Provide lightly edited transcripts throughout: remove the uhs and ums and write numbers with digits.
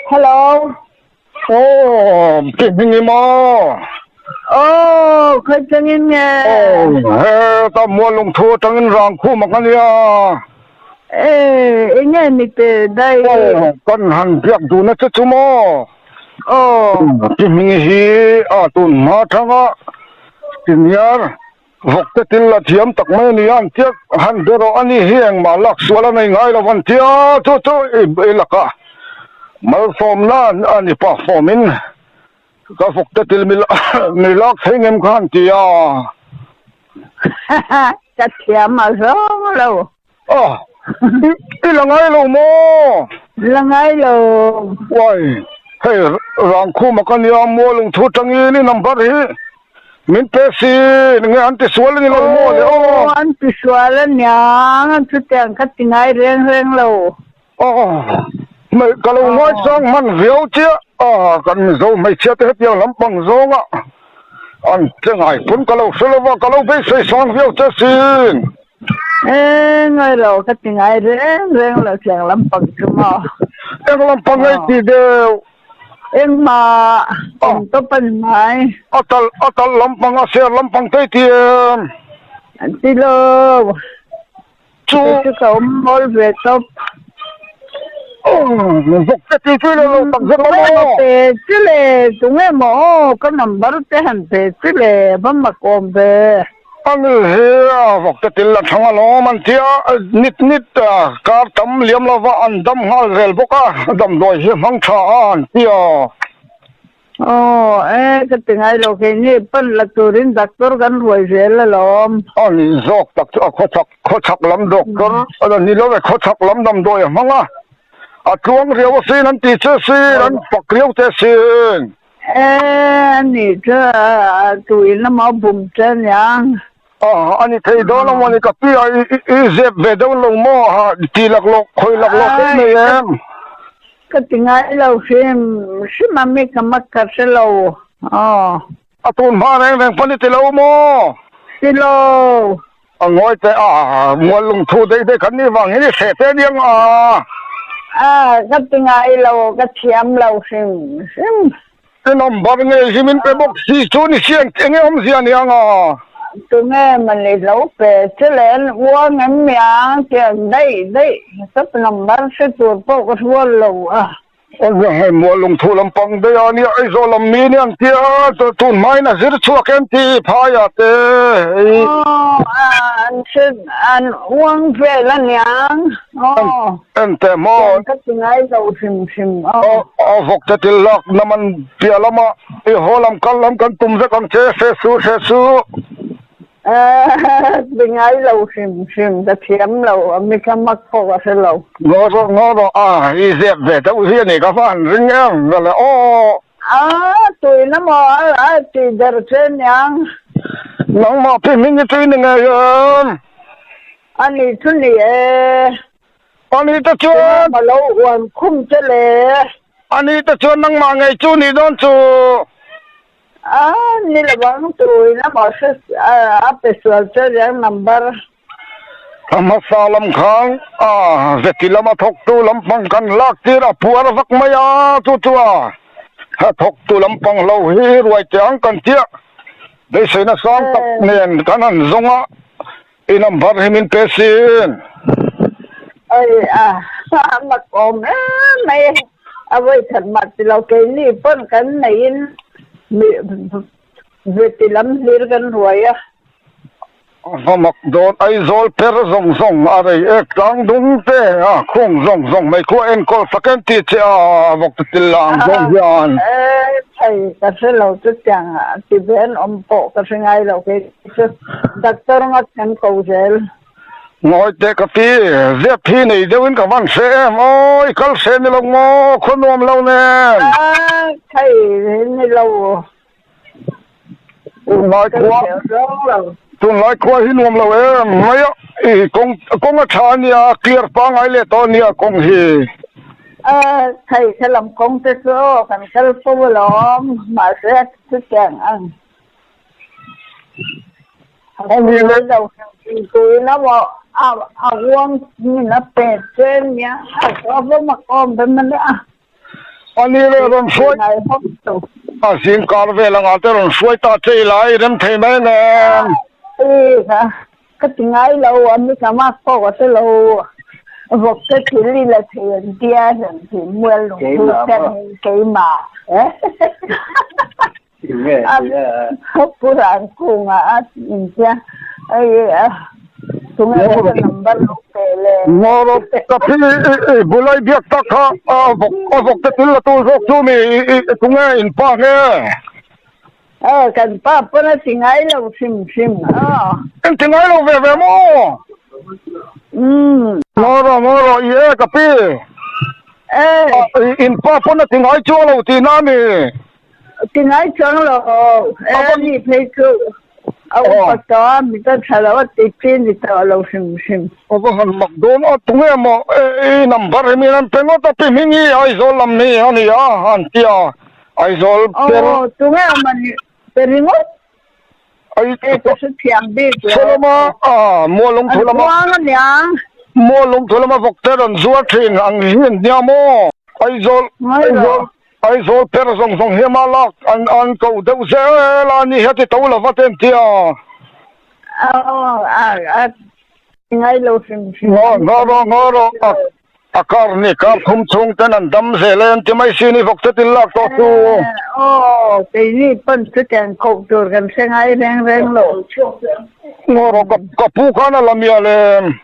Hello. Aw, pi hming i maw? Aw, khawi tangin nge? Aw, he ta mual lungthu atangin rang khum a ka nia. E, enge ni te dai? Aw, kan han biak duhna che chu maw? Aw. Pi hming hi a tun hma thanga senior vawk te til la thiam tak mai a ni a, an tia han be rawh a ni hi engmah lak sual a nei ngai lo an tia chu chu i laka malsawmna a ni pah fawmin ka vawk te til mi lak thei ngem kha an ti a. Ka thiam a zawng lo. A, i la ngai lo maw? La ngai lo. Uai, hei Rangkhuma ka nia Mualung thu tangin i number hi min pe si, nge an ti sual a ni lo maw le aw? Aw, an ti sual a niang, chutiang ka ti ngai reng reng lo. Aw, hmei ka lo ngaisang hman viau chiah a, kan Mizo hmeichhia te hetiang lampang zawnga an che ngai pawn ka lo hre lo va, ka lo beisei sang viau che sin. E ngai lo ka ti ngai reng reng lo tiang lampang chu maw. Eng lampang ngei ti deuh. Engmah awm tawp a ni mai. A tal a tal lampang a ser lampang te i ti em? An ti lo. Chu. Kei chu ka awm mawl ve tawp. Vawk te ti chu i lo lo tak zet a maw? Tunge maw pe chi le tunge maw aw ka number te han pe chi le va mak awm ve. A ni hi a vawk te til a thang alawm an tia nit nit kar tam liam lova an dam nghal zel bawk a damdawi hi hmang tha a an tia. Aw e ka ti ngai lo kei ni pan la turin doctor kan ruai zel alawm. A ni zawk tak chu a khawchhak khawchhak lam doctor a ni lo e khawchhak lam damdawi a hmang a a tluang riau asin an ti che sin an fak riau che sin. E a nih chu a tuin emaw bum che aniang. A ni thei dawn a mawni ka pi a i zep ve deuh lo maw ha ti laklawk khawi laklawk em nei em. Ka ti ngai lo hrim hrim a mi ka mak ka hre lo aw. A tun hma reng reng pawn i ti lo maw? Ti lo. A ngawi teh a, mual lungthu daih daih kan nih vang hian i hreh te aniang a. A, ka ti ngai lo, ka thiam lo hrim hrim. I number nge hi min pe bawk si chu ni si eng enge awmzia aniang a. Tunge mawni lo pe che le an uang em miang tiang daih daih ka number hre tur pawh ka hrual lo a. Hei mual lungthu lampang daih a nia Aizawl lam mi nia an tia tun hmain a zir chhuak em tih phaiah te hei. Aw an hre an uang vel aniang aw. En teh maw. Tiang ka ti ngai lo hrim hrim aw. A vawk te til lak na man piah lama i haw lam kal lam kan tum vek ang che hre su hre su. Ti ngai lo hrim hrim ka thiam lo a mi kha mak pawh ka hre lo. Ngaw rawh ngaw rawh a i zep ve deuh hi a ni ka va han ring em vele aw. A tuina maw a ti der che niang. Nangmah pi hming hi chu i ni ngei em. A ni chu ni e. A ni te chuan. Tunge maw lo uan khum che le. A ni te chuan nangmah ngei chu ni dawn chu. A ni lo ang tuin a mah hre a pe sual che riang number. A hmasa lam khan a zeti lama thawktu lampang kan lak tir a puar vak mai a, chu chu a thawktu lampang lo hi ruai teh ang kan tia beiseina sang tak nen kan han zawng a, i number hi min pe sin. Oi a mak awm em mai a vawi khat mah ti lo keini pawn kan neihin mi veti lam hlir kan ruai a. Va mak dawn Aizawl per zawng zawng a rei ek tlang dung te a khung zawng zawng mai khu a enkawl sak em tih che a vawk te til la ang zawng hian. E thei ka hre lo chutiang a ti ve an awm pawh ka hre ngai lo kei chu doctor ngat kan ko zel. Ngawi teh ka ti, zep hi nei deuhin ka van hre em aw, i kal hre ni lo maw, khaw nuam lo nen. A thei ni lo. Tunlai khua tunlai khua hi nuam lo em mai a, i kawng kawng a tha a nia, clear pangngai leh tawh a nia kawng hi. A thei kha lam kawng te chu aw kan kal fo alawm, mahse chutiang ang. A ni le rawn hruai a zingkar vel anga te rawn hruai ta che ila i rem thei mai nen. Ka ti ngai lo a mi ka mak pawh ka hre lo vawk te thil i la thei an tia hran tih mual lung thu ten keimah a puran kungah a intia tunge ka number lo pe le. Ngawr ka phi i bulai biak tak kha a vawk a vawk te thil la tu zawk chu mi i tunge in pa nge. Aw, kan pa pawn a ti ngai lo hrim hrim aw. Eng ti ngai lo ve ve maw? Umm. Ngaw rawh, ngaw rawh, i e ka pi. Eh. In pa pawn a ti ngai chuang lo tih na mi? Ti ngai chuang lo, eh ni phei chu a upa tawh a, mit a tha lo a ti chi ni tawh lo hrim hrim. A va han mak dawn a, tunge maw i number hi min an pe ngawt a, pi hming hi Aizawl lam hi a ni a, an ti a. Aizawl per. Aw, tunge a mani pe ringawt? Ai, Eh, ka hre thiam bik lo. Thu lama, a, Mualung thu lama. An kuang a niang. Mualung thu lama vawk te rawn zuar thin ang hi an nia maw? Aizawl, Aizawl, Aizawl per zawng zawng hi ama lak an an ko deuh zel a ni hi a ti to lova te an tia. Aw, a, a ngai lo hrim hrim. Ngaw, ngaw rawh, ngaw rawh, a. A kar ni kar thum chhung ten an dam zel e an ti mai si ni vawk te til lak tawh chu. Aw, keini pawn chutiang koh tur kan hre ngai reng reng lo. Ngaw rawh ka ka pu khan a la mial em.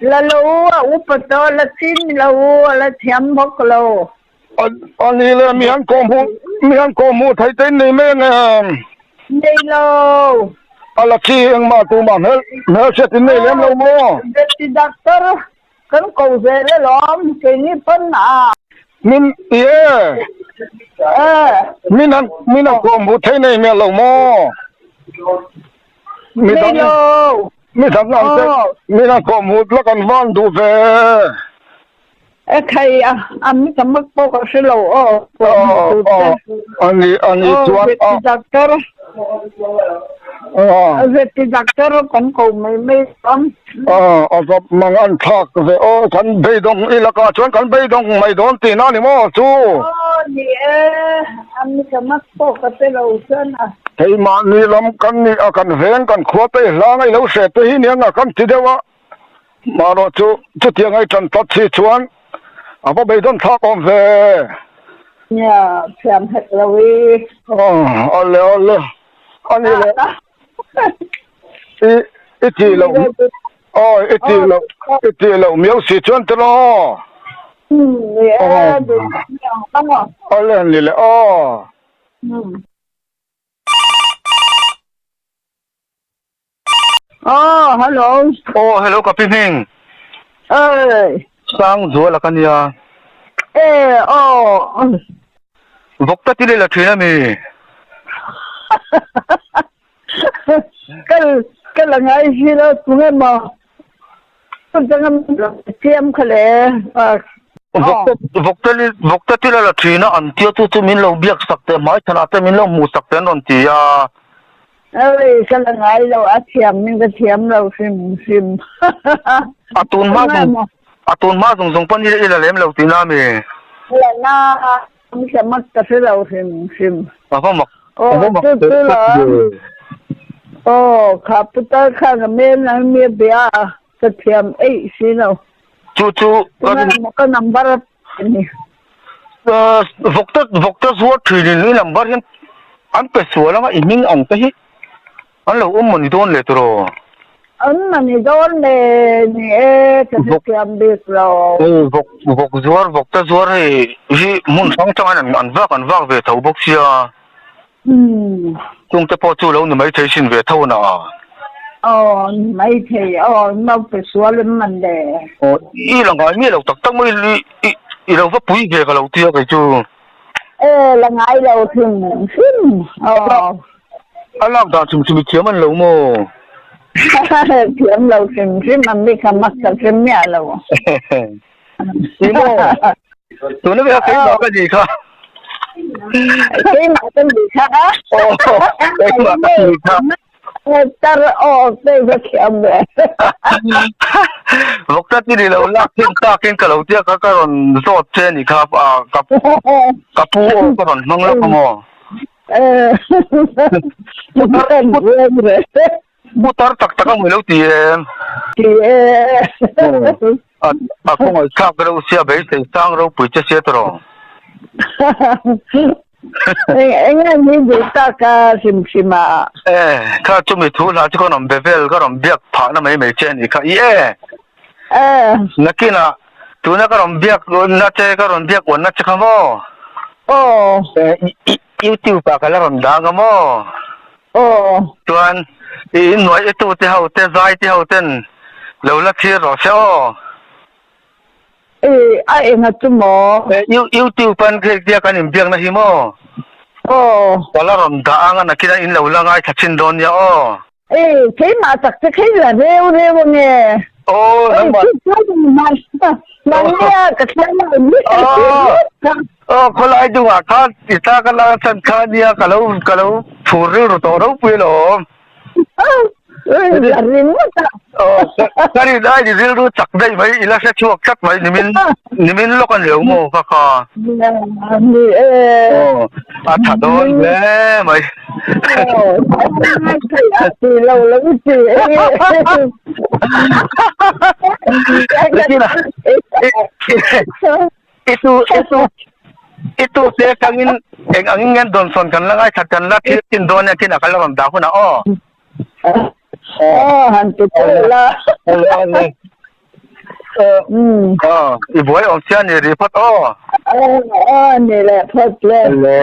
La lo a upa tawh la chin lo a la thiam bawk lo. A ni le mi han kawh hmuh mi han kawh hmuh theih te in nei mai ang em. Nei lo. A la chi engmah tumah hmel hmelhriat in nei lem lo maw. Deputy Doctor Kan ko zel alawm, keini pawn a. Min i e. E. Min han min han kawm hmuh thei nei hmel lo maw? Mi dang Nei lo. Mi dang ang te min han kawm hmuh la kan van duh ve. E khai a a mi tam vak pawh ka hre lo aw. Aw aw ani ani chuan a. Doctor. Veti doctor kan ko mai mai ang. A va mang an thlak ve aw, kan beidawng i lakah chuan kan beidawng mai dawn tihna a ni maw chu? Aw ni e, a mi ka mak pawh ka pe lo chuan a. Hei mahni lam kan nih a kan veng kan khua te i hlang a i lo hre te hi nia nga kan ti deuh a, marawh chu chutiang a i tan tlat si chuan a va beidawn thlak awm ve. Nia, thiam hek lo i. Aw, awle awle, a ni le. I i tih loh aw i tih loh i tih loh miau si chuan te law. Awle ni le aw. Aw hello. Aw hello ka pi hming. Oi. Sangzuala ka nia. E aw. Vawk ta ti leh la thin a mi. Ka ka la ngai hi lo tunge maw chutanga chiam kha le Vawk ta vawk ta ti la la thin a an tia chu chu min lo biak sak teh hmai chhanah te min lo hmuh sak teh an rawn ti a. Oi ka la ngai lo a thiam in ka thiam lo hrim hrim. A tun hma zawng a tun hma zawng zawng pawn i la lem lo tihna a mi? La na. An hre mak ka hre lo hrim hrim. A va mak Aw, a va mak chu teh chu tlat lo. ve. Aw, kha putar khan a mel ang mi a bia a, ka thiam eih si lo. Chu chu ka Tunah maw ka number a pe ni. Vawkte vawkte zuar thin in i number hian an pe sual anga i hming ang te hi An lo awm mawni dawn le tiraw? Awm mawni dawn le ni e, ka hrethiam bik lo. Hei vawk vawk zuar vawk te zuar hei hi hmun hrang hrang hian an vak an vak ve tho bawk sia. Chung te pawh chu lo ni maithei sin ve tho na. Aw ni maithei aw naute sual em man le. Aw i la ngai miah lo tak tak mai i i lo va pui ve ka lo tia kei chu. E la ngai lo hrim hrim aw. A lak dan hrim hrim i thiam an lo maw? Thiam lo hrim hrim a mi kha mak ka hre miah lo. Ni maw? Tuna ve a keimah ka ni kha. Keimah ka ni kha. Aw, keimah ka ni kha. Tar aw te va thiam ve. Vawkta ti ni lo lak thin takin ka lo tia ka ka rawn zawt che ni kha a ka ka pu aw ka rawn hmang lawk amaw. Pu tar tak tak ang lo ti em. Ti e. A khawngaih thlak reuh sia beisei sang ropui che sia tawh. Eng nge ni duh tak a hrim hrim a? E, kha chumi thu hla chu ka rawn be vel, ka rawn biak phahna mai mai che a nih kha. I e! E. Nakinah, tuna ka rawn biak na che, ka rawn biak uanna che kha maw? Aw. E, YouTube ah ka la rawn dang a maw? Aw. Chuan, i innuai i tute ho te, zai te ho ten lo la thlir rawh se aw. E, a enga chu maw? E, YouTube an khel tia kan inbiakna hi maw? Aw. Ka la rawn dah ang a, nakinah in lo la ngaithla thin dawn nia aw. E, keimah tak che khei la reu reu ange. Aw, nangmah. Mahnia ka thlai lai mi. Aw, khawlai dungah khan i ta ka la chan kha nia ka lo ka lo phur rilru tawh ropui alawm. Ka rin ai ni rilru chak daih mai i la hre chhuak tlat mai nimin nimin lawk a ni lo maw ka kha. Ni e. A tha dawn hle mai. Ti lo lo ti. I tu i tu i tu te atangin eng angin nge dawnsawn kan la ngaithla kan la thil chin dawn nia kin a kal rawn dah hunah aw. Aw han ti teh la. Aw i buai awm sia ni ri phawt aw. Aw ni leh phawt le. Le.